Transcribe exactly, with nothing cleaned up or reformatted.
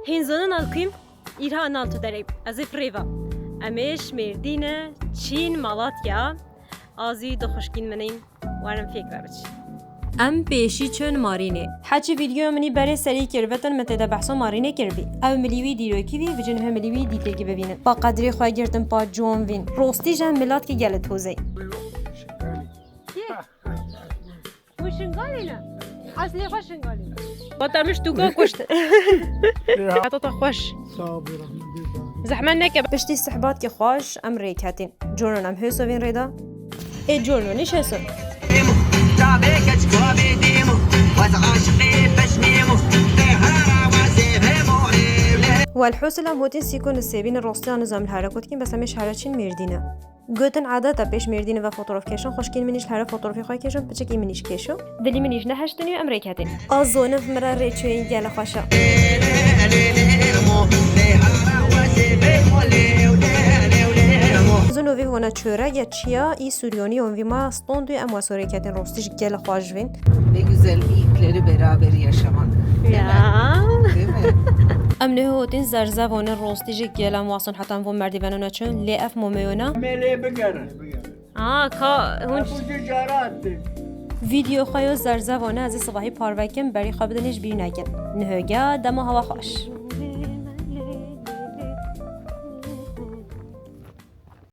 Hênzana nalkîm, îrha nal tu derê, ez ê pirê ve. Em ê ji Mêrdîne, Çîn, Malatya, azî du xwişkîn min ên, werin fêk ve biç. Em pêşî çin Marînê. Heçî vîdyoya min î berê serî kir, vetin min tê de behsa Marînê kiribî. Ew milî wî dîrokî vî, vijin he milî wî dîtêkî bibînin. Pa qedrê xwe girtin, pa con vîn. Rostî ji em milatkî gelê tozey. Kê? Hûn Şingalî ne? Eslê xwe Şingalî. Vata min ji tûka kuşt. Heta te xweş. Sağ ol, rahmet. Zehmet neke. Piştî sihbatkî xweş em rê ketîn. Conan em hêso vîn rê de. Ê Conan nîş hêso. Welhasil em hotîn sîkon li sêbîn rostiya nizam li here kotkin, bes em ê şehre çîn Mêrdîne. Gotin adeta pêş Mêrdînê ve fotoğraf kêşan, xweşkên min îş li here fotografê xwe kêşan, piçekî min îş kêşo. Dilî min îş nehiştin û em rêketên. A zonin min re rê çûyên gele xweş e. Zûn û vî hona çörek ya çiya, î Sûriyonî û vî ma stand û em wesa rêketên, rostî jî gele xweş vîn. Ne güzel ilkleri beraber yaşamak. Değil mi? Ya. Değil mi? Em nihotîn zerzev hone rostî jî gele em wason heta em vo merdî venona çûn, lê ev momeyona. Melê bigere. Aa, ka hûn Ebu Cucara attı. Vîdeo xwe yo zerzev hone ez ê sibahî parve kim, berî xwe bidin ê ji bîr nekin. Nihoge dema hewa xweş.